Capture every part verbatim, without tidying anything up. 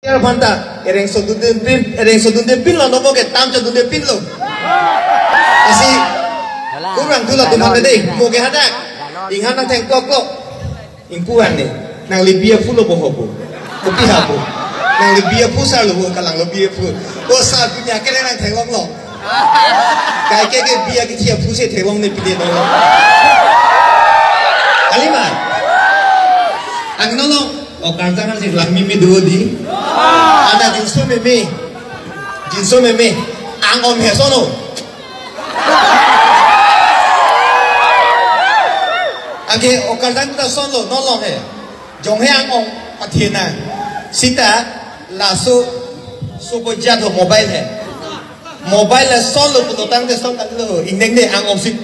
Yar phanta, ereng sodunde pin, ereng sodunde pin lo, nomo ke tam chodunde pin lo. Asi, kurang tu latum aphan dei, mo ke hadak. Inghan nangtheng klok klok. Ingpu an ne, nangli B A phu lo bo ho bo. Kopi ha bo. Nangli B A phu sar lo bo, kalang lo B A phu. O sar punya ke nangtheng klok klok. Kaike ke B A ke thia phu si theklong ne pide no. Kalima. Angno lo, o karjang si langmi mi duo di. Ada jinso meme. Jinso meme. Ang-om he sono. Anke o karjang ta sono, no lo he. Jong he ang-om pathena. Sita laso so ko jat ho mobile he. Mobile le sol lo pulo tangte sol kalilo. Ingdeng de ang-om si.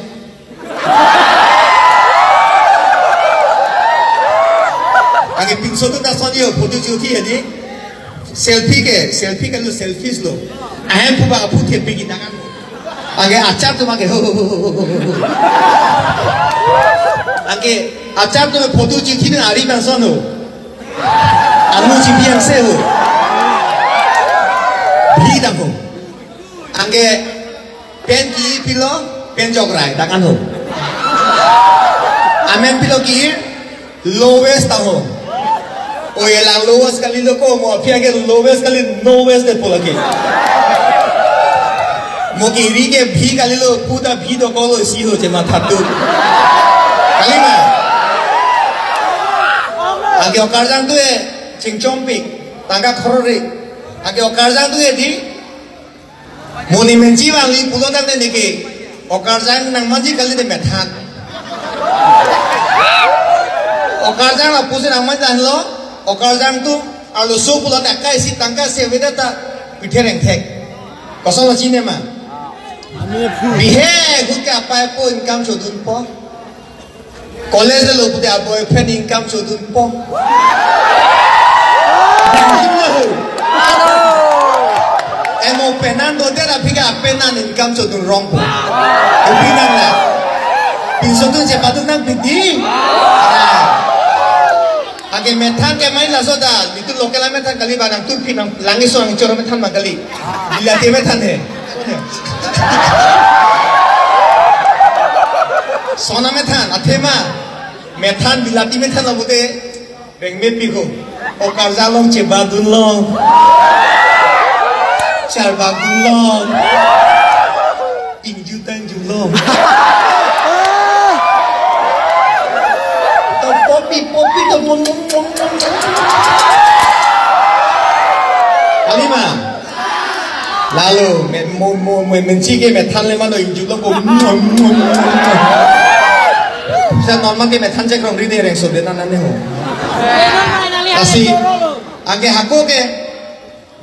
Anke pinso tu ta son yo photo chuthi hedi. Selfie ke, selfie kalilo, selfies lo. Ahem phu ba phu thepi kita kan. Anke achar tu make. Anke achar tu photo chuthi na ari bang son ho. Anu chipi ang se ho. Bhi dang ho. Anke pen ki pilo, pen jok rai, dakan ho. Amen pilo ki lowest tang ho. O ye lang lowest kalilo ko, mo aphi ke lowest kali, lowest de pola ke. Mo ke ri ke bhi kalilo, puta bhi do kolo si ho che matha tu. Kalima. Anke o karjang tu e, chingchom pik, tangka khorori. Anke o karjang tu e di, Moni menji vangli pulo tangte neke. O karjang nangmanji kali de methan. O karjang lapusi nangmanji lo. O karjang tu arloso pulo tangka isi tangka se veda ta pithe rengthek. Koson lo chine ma. Bihe gut ke apai po income chodun po. College lo pute a boyfriend income chodun po. Emo penan do der aphi ke apenan income chodun rong po. Kopi nang la. Pinso tu je padun nang pidi. Ake methan ke main laso da. Itu local methan kali ba nang tu pinang langi so ang choro methan ma kali. Bilati methan he. Sona methan, athema. Methan bilati methan lo pute. Rengme piko. O karjang along chebadun long. Charbadun long. Ingju tangju long. To popi, popi to mom, mom, mom, mom, mom. Kalima. Lalo, me, mo, mo, mo, menchi ke methan le mano injuk lo ko. Sa normal ke methan chek rong ri de reng so de nan ne ho. Kasi, anke hako ke,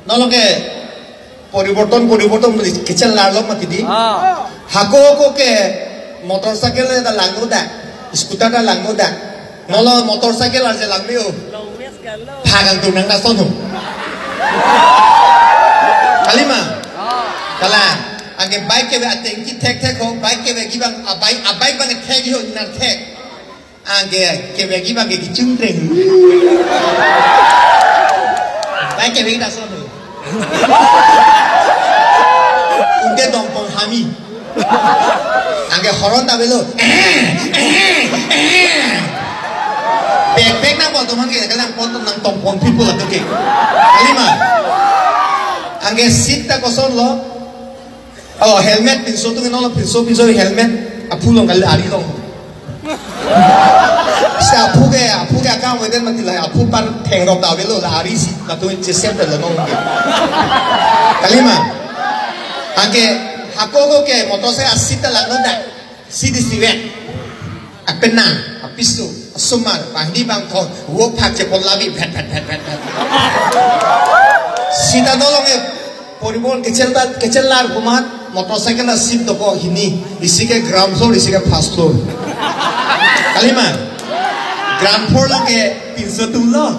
nolong ke, poriborton, poriborton beli kecil larlo mati di. Ah. Hako ko ke, motorcycle ta langno da, scooter ta langno da. Nolo motorcycle arje langme o. Phagang tu nang nason ho. Kalima. Kala. Anke bike ke be atengki thek thek ho. Bike ke be kibang abai abai bang thek ho nang thek. Anke ke be kibang ke kichung treng. Bike ke be nason ho. Unte dongpong hami. Anke horon ta belo. Bek bek na pon teman ke kalang pon nang tong pon people ato ke. Kalima. Anke seat ta koson lo. Oh, helmet pinso tu kenal pinso pinso helmet. Aphu long kali ari long. Sa aphu ke, aphu ke akam weden mati la, aphu par thengrok ta avelo la ari si, la tu chesep lo nong ke. Kalima. Anke hako ko ke motor se asit ta langno da. Sidi siwek. Apena, apisu, asomar, bangdi bangthon, wo phak chepon labi, phet, phet, phet, phet, phet. Sita nolong e, poribon kechel da, kechel lar kumat, motorcycle na seat doko hini, isi ke ground floor, isi ke first floor. Kalima, ground floor lo ke pinso tum lo,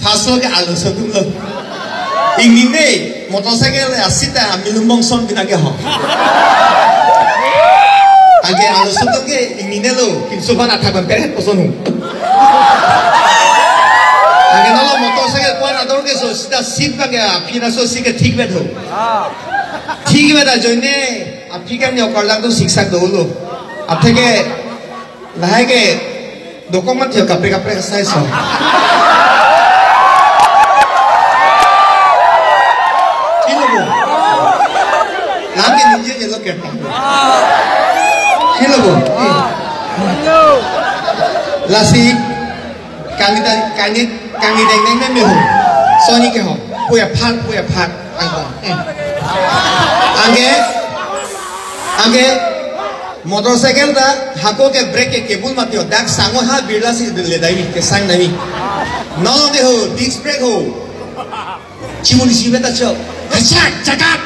first floor ke arloso tum lo. Ingning de, motorcycle asit ta, ami lumbong son bina ke ho. Anke arloso tum ke, ingning de lo, pinso aphan athak ban peret koson ho. Anke nolo motorcycle ko-an ador ke so sita seat abang ke aphi laso si ke thik vet ho. Thik vet ajoine aphi ke ne okarjang atum siksak dolo. Atheke lahai ke dokok mat yo kaprek kaprek asai so. Kilo bo. Lam ke ningje je lo kerta. Kilo bo. Lasi kangni ta, kangni, kangni deng deng meme ho. Soni ke ho. Puya phar, puya phar. Angko. Eh. Anke, anke, motorcycle ta, hako ke brake ke cable mat yo. Dak sango ha birla si le dai mi, kesang dai mi. Nolo ke ho, disc brake ho. Chimuni si beta chok. Hachak, chakak.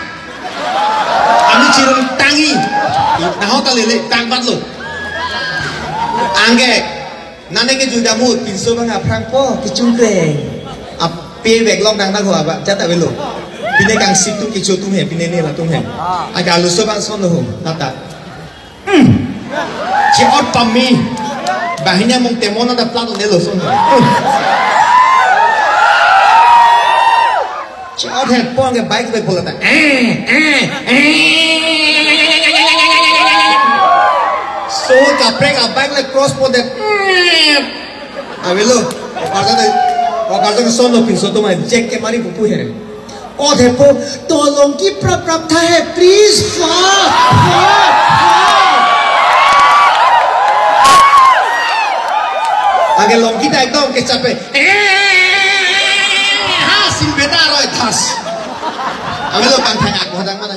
Ami chirung tangi. Naho ta lele, tang bat lo. Anke, nane ke juda mu, pinso abang aphrang po, kechungkreng. Ape backlog dang dang ho aba, jat avelo. Pine kangsi atum kecho atum he, pine ne latum he. Anke aluso abang son ho, nata. Hmm. Che-ot pame. Banghini among temon nata plat ne lo son ho. Hmm. Che-ot het po anke bike bag bola ta. Eh, eh, eh. So kaprek a bike le cross po det. Avelo. Okarjang, okarjang son lo pinso atum a jack ke mari pupu he. Ot het po, to longki prap prap tha he, please, fa, fa, fa. Anke longki ta ekdom kechape. Eh, ha, sin beta roi thas. Avelo kangthang ako hadang mana.